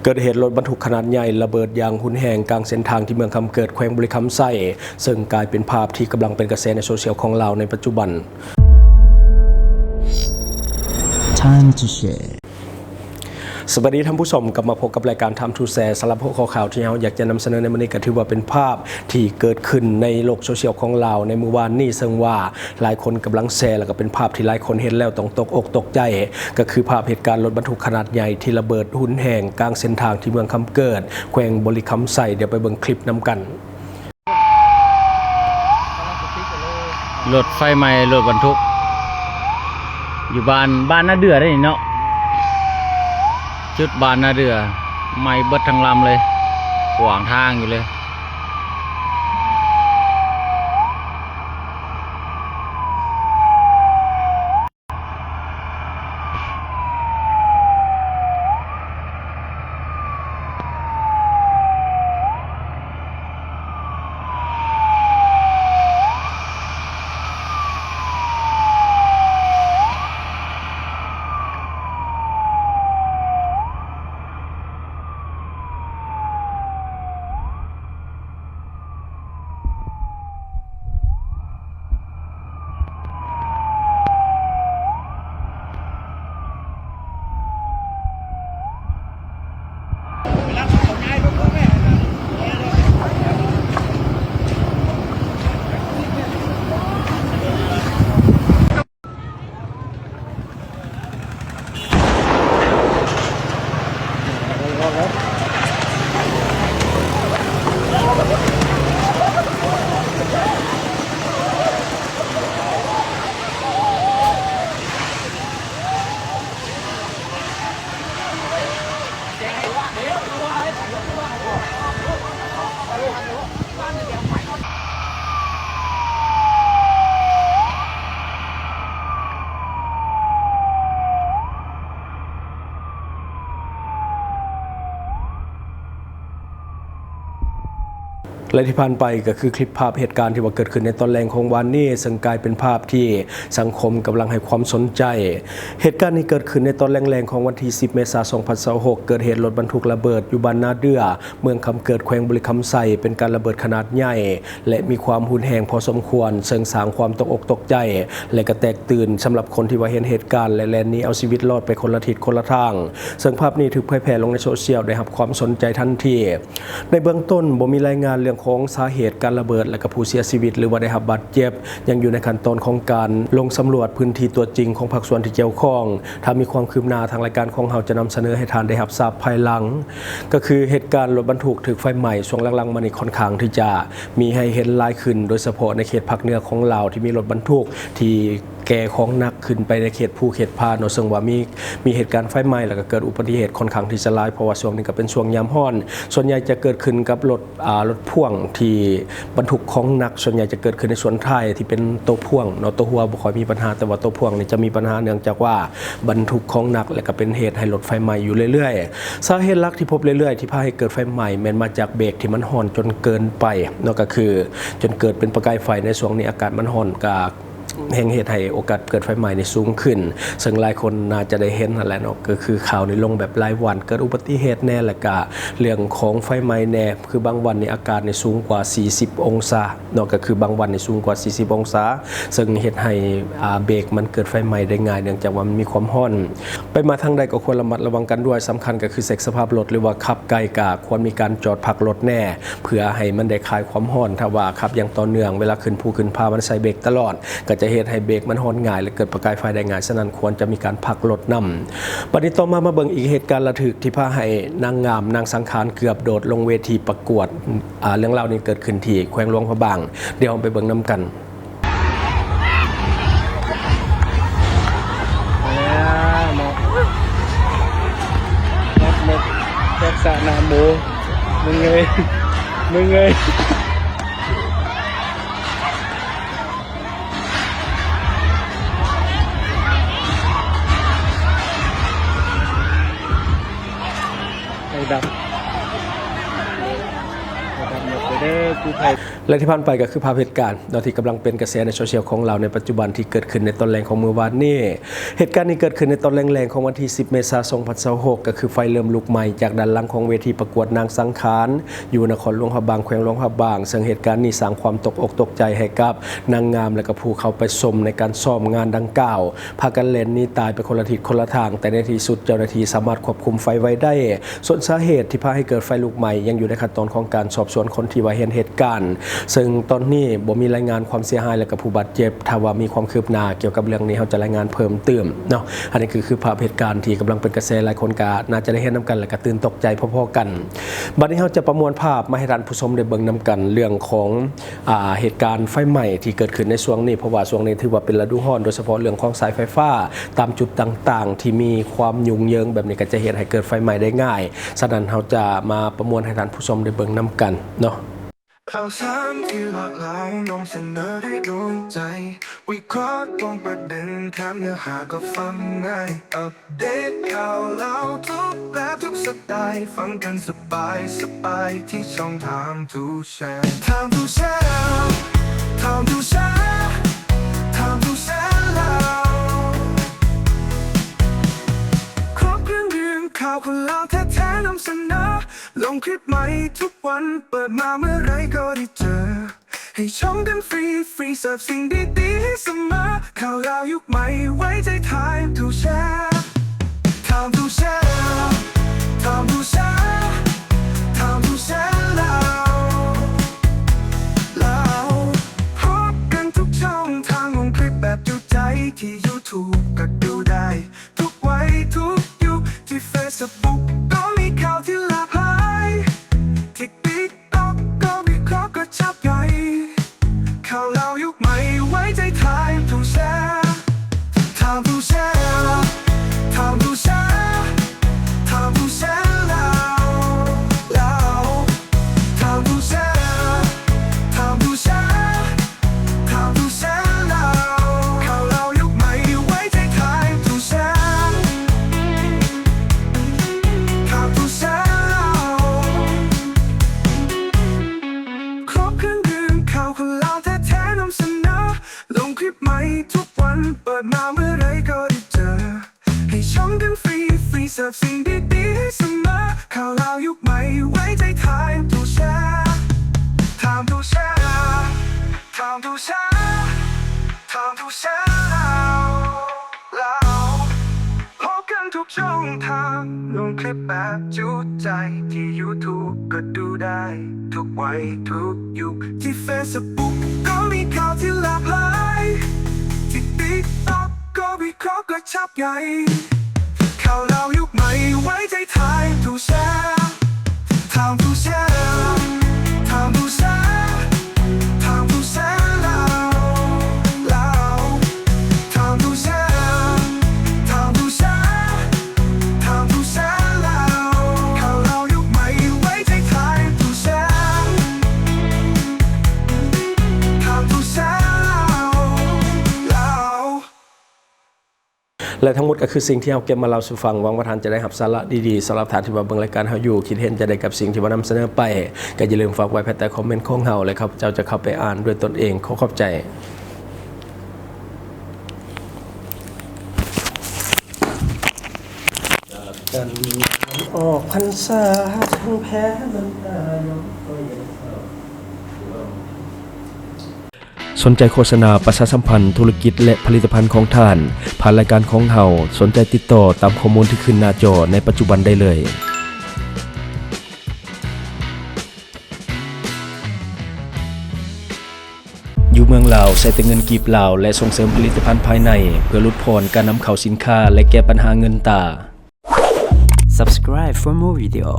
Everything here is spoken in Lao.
ເກີດເຫດລົດບັນທຸກຂະໜາດໃຫຍ່ລະເບີດຢ່າງຮຸນແຮງກາງເສັ້ນທາງທີ່ເມືອງຄຳເກີດ ແຂວງບໍລິຄຳໄຊ, ເຊິ່ງກາຍເປັນພາບທີ່ກຳລັງເປັນກະແສໃນໂຊຊຽວຂອງລາວໃນປັດຈຸບັນ. Time to share. ສະບາຍດີທ່ານຜູ້ຊົມ, ກັບມາພົບກັບລາຍການ Time to Share. ສຳລັບຫົວຂໍ້ຂ່າວທີ່ເຮົາຢາກຈະນຳສະເໜີໃນມື້ນີ້ ກໍຖືວ່າເປັນພາບທີ່ເກີດຂຶ້ນໃນໂລກໂຊຊຽວຂອງລາວໃນມື້ວານນີ້, ເຊິ່ງວ່າ ຫຼາຍຄົນກຳລັງແຊ ແລ້ວກໍເປັນພາບທີ່ຫຼາຍຄົນເຫັນແລ້ວຕ້ອງຕົກອົກຕົກໃຈ, ກໍຄືພາບເຫດການລົດບັນທຸກຂະໜາດໃຫຍ່ທີ່ລະເບີດຮຸນແຮງກາງເສັ້ນທາງທີ່ເມືອງຄຳເກີດ ແຂວງບໍລິຄຳໄຊ. ດຽວໄປເບິ່ງຄລິບນຳກັນ. ລົດໄຟໄໝ້ລົດບັນທຸກ ຢູ່ບ້ານ ບ້ານນາເດືອໄດ໋ນີ້ເນາະ, ຈຸດບ້ານນາເດືອ ໄໝ້ເບິດທັງລຳເລີຍ, ຂວາງທາງຢູ່ເລີຍ. ແລະ ທີ່ຜ່ານໄປກໍຄືຄລິບພາບເຫດການທີ່ວ່າເກີດຂຶ້ນໃນຕອນແລງຂອງວານນີ້, ເຊິ່ງກາຍເປັນພາບທີ່ສັງຄົມກຳລັງໃຫ້ຄວາມສົນໃຈ. ເຫດການນີ້ເກີດຂຶ້ນໃນຕອນແລງໆຂອງວັນທີສິບ ເມສາ ສອງພັນຊາວຫົກ, ເກີດເຫດລົດບັນທຸກລະເບີດຢູ່ບ້ານນາເດືອ ເມືອງຄຳເກີດ ແຂວງບໍລິຄຳໄຊ, ເປັນການລະເບີດຂະໜາດໃຫຍ່ ແລະ ມີຄວາມຮຸນແຮງພໍສົມຄວນ, ເຊິ່ງສ້າງຄວາມຕົກອົກຕົກໃຈ ແລະ ກະແຕກຕື່ນສຳລັບຄົນທີ່ວ່າເຫັນເຫດການ ແລະ ແລ່ນໜີເອົາຊີວິດລອດໄປຄົນລະທິດຄົນລະທາງ, ເຊິ່ງພາບນີ້ຖືກເຜີຍແຜ່ລົງໃນໂຊຊຽວ ໄດ້ຮັບຄວາມສົນໃຈທັນທີ. ໃນເບື້ອງຕົ້ນບໍ່ມີລາຍງານເລື່ອງຂອງສາເຫດການລະເບີດ ແລະ ກະຜູ້ເສຍຊີວິດ ຫຼືວ່າໄດ້ຮັບບາດເຈັບ, ຍັງຢູ່ໃນຂັ້ນຕອນຂອງການລົງສຳຫຼວດພື້ນທີ່ຕົວຈິງຂອງພາກສ່ວນທີ່ກ່ຽວຂ້ອງ. ຖ້າມີຄວາມຄືບໜ້າ ທາງລາຍການຂອງເຮົາຈະນຳສະເໜີໃຫ້ທ່ານໄດ້ຮັບຊາບພາຍຫຼັງ. ກໍຄືເຫດການລົດບັນທຸກຖືກໄຟໄໝ້ ຊ່ວງຫຼັງໆມານີ້ຄ່ອນຂ້າງທີ່ຈະມີໃຫ້ເຫັນຫຼາຍຂຶ້ນ, ໂດຍສະເພາະໃນເຂດພາກເໜືອຂອງລາວ ທີ່ມີລົດບັນທຸກທີ່ແກ່ຂອງໜັກຂຶ້ນໄປໃນເຂດພູເຂດຜາເນາະ, ເຊິ່ງວ່າມີ ມີເຫດການໄຟໄໝ້ ແລ້ວກໍເກີດອຸບັດຕິເຫດຄ່ອນຂ້າງທີ່ຈະຫຼາຍ, ເພາະວ່າຊ່ວງນີ້ກໍເປັນຊ່ວງຍາມຮ້ອນ, ສ່ວນໃຫຍ່ຈະເກີດຂຶ້ນກັບລົດ ອ່າ ລົດພ່ວງທີ່ບັນທຸກຂອງໜັກ, ສ່ວນໃຫຍ່ຈະເກີດຂຶ້ນໃນສ່ວນທ້າຍທີ່ເປັນໂຕພ່ວງເນາະ, ໂຕຫົວບໍ່ຄ່ອຍມີບັນຫາ, ແຕ່ວ່າໂຕພ່ວງນີ້ຈະມີບັນຫາ ເນື່ອງຈາກວ່າບັນທຸກຂອງໜັກ ແລ້ວກໍເປັນເຫດໃຫ້ລົດໄຟໄໝ້ຢູ່ເລື້ອຍໆ. ສາເຫດຫຼັກທີ່ພົບເລື້ອຍໆທີ່ພາໃຫ້ເກີດໄຟໄໝ້ ແມ່ນມາຈາກເບຣກທີ່ມັນຮ້ອນຈົນເກີນໄປເນາະ, ກໍຄືຈົນເກີດເປັນປະກາຍໄຟ. ໃນຊ່ວງນີ້ອາກາດມັນຮ້ອນ ກໍ ແຮ່ງເຮັດໃຫ້ໂອກາດເກີດໄຟໄໝ້ນີ້ສູງຂຶ້ນ, ເຊິ່ງຫຼາຍຄົນໜ້າຈະໄດ້ເຫັນຫັ້ນແຫຼະເນາະ, ກໍຄືຂ່າວນີ້ລົງແບບລາຍວັນ, ເກີດອຸບັດຕິເຫດແດ່ ແລ້ວກະເລື່ອງຂອງໄຟໄໝ້ແດ່, ຄືບາງວັນນີ້ອາກາດນີ້ສູງກວ່າສີ່ສິບອົງສາເນາະ, ກໍຄືບາງວັນນີ້ສູງກວ່າສີ່ສິບອົງສາ, ເຊິ່ງເຮັດໃຫ້ ອາ ເບຣກມັນເກີດໄຟໄໝ້ໄດ້ງ່າຍ, ເນື່ອງຈາກວ່າມັນມີຄວາມຮ້ອນ. ໄປມາທາງໃດກໍຄວរລະມັດລະວັງກັນດ້ວຍ, ສຳຄັນກໍຄືເຊັກສະພາບລົດ ຫຼືວ່າຂັບໄກກໍຄວນມີການຈອດພັກລົດແດ່ ເພື່ອໃຫ້ມັນໄດ້ຄາຍຄວາມຮ້ອນ. ຖ້າວ່າຂັບຢ່າງຕໍ່ເນື່ອງ, ເວລາຂຶ້ນພູຂຶ້ນຜາ ມັນໃສ່ເບຣກຕະຫຼອດ, ກໍຈະເຮັດໃຫ້ເບຣກມັນຮ້ອນງ່າຍ ແລະ ເກີດປະກາຍໄຟໄດ້ງ່າຍ, ສະນັ້ນຄວນຈະມີການພັກລົດນຳ. ບັດນີ້ຕໍ່ມາ ມາເບິ່ງອີກເຫດການລະທຶກທີ່ພາໃຫ້ນາງງາມ ນາງສັງຂານ ເກືອບໂດດລົງເວທີປະກວດ. ອາ ເລື່ອງລາວນີ້ເກີດຂຶ້ນທີ່ແຂວງຫຼວງພະບາງ, ດຽວເຮົາໄປເບິ່ງນຳກັນ. ມາແລ້ວເນາະ ມາແລ້ວເນາະ ແຊກສະໜາໂມ ມຶງເອີຍ ມຶງເອີຍ ໄຟດັບ. ແລະທີ່ຜ່ານໄປກໍຄືພາບເຫດການເນາະ ທີ່ກຳລັງເປັນກະແສໃນໂຊຊຽວຂອງລາວໃນປັດຈຸບັນ ທີ່ເກີດຂຶ້ນໃນຕອນແລງຂອງມື້ວານນີ້. ເຫດການນີ້ເກີດຂຶ້ນໃນຕອນແລງໆຂອງວັນທີສິບ ເມສາ ສອງພັນຊາວຫົກ ກໍຄືໄຟເລີ່ມລຸກໄໝ້ຈາກດ້ານຫຼັງຂອງເວທີປະກວດນາງສັງຂານ ຢູ່ນະຄອນຫຼວງພະບາງ ແຂວງຫຼວງພະບາງ, ເຊິ່ງເຫດການນີ້ສ້າງຄວາມຕົກອົກຕົກໃຈໃຫ້ກັບນາງງາມ ແລະກໍຜູ້ເຂົ້າໄປຊົມໃນການຊ້ອມງານດັ່ງກ່າວ ພາກັນແລ່ນໜີຕາຍໄປຄົນລະທິດຄົນລະທາງ, ແຕ່ໃນທີ່ສຸດເຈົ້າໜ້າທີ່ສາມາດຄວບຄຸມໄຟໄວ້ໄດ້. ສ່ວນສາເຫດທີ່ພາໃຫ້ເກີດໄຟລຸກໄໝ້ ຍັງຢູ່ໃນຂັ້ນຕອນຂອງການສອບສວນຄົນທີ່ວ່າເຫັນເຫດການ, ເຊິ່ງຕອນນີ້ບໍ່ມີລາຍງານຄວາມເສຍຫາຍ ແລະກໍຜູ້ບາດເຈັບ. ຖ້າວ່າມີຄວາມຄືບໜ້າກ່ຽວກັບເລື່ອງນີ້ ເຮົາຈະລາຍງານເພີ່ມຕື່ມເນາະ. ອັນນີ້ກໍຄືພາບເຫດການທີ່ກຳລັງເປັນກະແສ, ຫຼາຍຄົນກໍໜ້າຈະໄດ້ເຫັນນຳກັນ ແລະກໍຕື່ນຕົກໃຈພໍໆກັນ. ບັດນີ້ເຮົາຈະປະມວນພາບມາໃຫ້ທ່ານຜູ້ຊົມໄດ້ເບິ່ງນຳກັນ ເລື່ອງຂອງ ອ່າ ເຫດການໄຟໄໝ້ທີ່ເກີດຂຶ້ນໃນຊ່ວງນີ້, ເພາະວ່າຊ່ວງນີ້ຖືວ່າເປັນລະດູຮ້ອນ, ໂດຍສະເພາະເລື່ອງຂອງສາຍໄຟຟ້າຕາມຈຸດຕ່າງໆ ທີ່ມີຄວາມຫຍຸ້ງເຢິງແບບນີ້ ກໍຈະເຮັດໃຫ້ເກີດໄຟໄໝ້ໄດ້ງ່າຍ. ສະນັ້ນ ເຮົາຈະມາປະມວນໃຫ້ທ່ານຜູ້ຊົມໄດ້ເບິ່ງນຳກັນເນາະ. ຂ່າວສານທີ່ຫຼາກຫຼາຍນຳສະເໜີໄດ້ໂດນໃຈ, ວິເຄາະຕຣົງປະເດັນ, ແຖມເນື້ອຫາກໍຟັງງ່າຍ. ອັບເດດຂ່າວລາວທຸກແບບທຸກສະໄຕລ໌, ຟັງກັນສະບາຍສະບາຍທີ່ຊ່ອງ Time to Share. Time to Share, Time to Share, Time to Share ລາວ. ຄອບເຄື່ອງເລື່ອງຂ່າວຄົນລາວແທ້ໆນຳສະເໜີ, ລົງຄລິບໃໝ່ທຸກວັນ, ເປີດມາເມື່ອໃດກໍໄດ້ເຈີ. ໃຫ້ຊົມກັນຟຣີໆ, ເສີບສິ່ງດີໆໃຫ້ສະເໝີ. ຂ່າວລາວຍຸກໃໝ່, ໄວ້ໃຈ Time to Share. Time to Share, Time to Share, Time to Share ລາວ. ລາວ ພົບກັນທຸກຊ່ອງທາງ, ລົງຄລິບແບບຈຸໃຈ, ທີ່ YouTube ກໍດູໄດ້ ທຸກໄວທຸກຍຸກ, ທີ່ Facebook ກໍມີຂ່າວທີ່ຫຼາກຫຼາຍ, ທີ່ TikTok ກໍວິເຄາະກະຊັບໄດ້. ຂ່າວລາວຍຸກໃໝ່, ໄວ້ໃຈ Time to Share. Time to Share, Time to Share, Time to Share ລາວ. ລາວ Time to Share, Time to Share, Time to Share ລາວ. ຂ່າວລາວຍຸກໃໝ່, ໄວ້ໃຈ Time to Share. Time to Share ລາວ. ຄອບເຄື່ອງເລື່ອງຂ່າວຄົນລາວແທ້ໆນຳສະເໜີ, ລົງຄລິບໃໝ່ທຸກວັນ, ເປີດມາເມື່ອໃດກໍໄດ້ເຈີ. ໃຫ້ຊົມກັນຟຣີໆ, ເສີບສິ່ງດີໆໃຫ້ສະເໝີ. ຂ່າວລາວຍຸກໃໝ່, ໄວ້ໃຈ Time to Share. Time to Share, Time to Share, Time to Share ລາວ. ລາວ ພົບກັນທຸກຊ່ອງທາງ, ລົງຄລິບແບບຈຸໃຈ, ທີ່ YouTube ກໍດູໄດ້ ທຸກໄວທຸກຍຸກ, ທີ່ Facebook ກໍມີຂ່າວທີ່ຫຼາກຫຼາຍ, ທີ່ TikTok ກໍວິເຄາະກະຊັບໄດ້. ຂ່າວລາວຍຸກໃໝ່, ໄວ້ໃຈ Time to Share. Time to Share, Time to Share, Time to Share ລາວ. ລາວ Time to Share, Time to Share, Time to Share ລາວ. ຂ່າວລາວຍຸກໃໝ່, ໄວ້ໃຈ Time to Share. Time to Share ລາວ. ແລະ ທັງໝົດກໍຄືສິ່ງທີ່ເຮົາເກັບມາເລົ່າສູ່ຟັງ. ຫວັງວ່າທ່ານຈະໄດ້ຮັບສາລະດີໆ. ສຳລັບທ່ານທີ່ວ່າເບິ່ງລາຍການເຮົາຢູ່, ຄິດເຫັນຈັ່ງໃດກັບສິ່ງທີ່ວ່ານຳສະເໜີໄປ, ກໍຢ່າລືມຝາກໄວ້ພາຍໃຕ້ຄອມເມັນຂອງເຮົາ ແລະ ຂ້າພະເຈົ້າຈະເຂົ້າໄປອ່ານດ້ວຍຕົນເອງ. ຂໍຂອບໃຈ. ການອອກພັນສາທັງແພ້ນ້ຳຕານ້ອງກໍຍັງເສົ້າ. ສົນໃຈໂຄສະນາປະຊາສຳພັນທຸລະກິດ ແລະ ຜະລິດຕະພັນຂອງທ່ານ ຜ່ານລາຍການຂອງເຮົາ, ສົນໃຈຕິດຕໍ່ຕາມຂໍ້ມູນທີ່ຂຶ້ນໜ້າຈໍໃນປັດຈຸບັນໄດ້ເລີຍ. ຢູ່ເມືອງລາວ ໃຊ້ແຕ່ເງິນກີບລາວ ແລະ ສົ່ງເສີມຜະລິດຕະພັນພາຍໃນ ເພື່ອຫຼຸດຜ່ອນການນຳເຂົ້າສິນຄ້າ ແລະ ແກ້ບັນຫາເງິນຕາ. Subscribe for more video.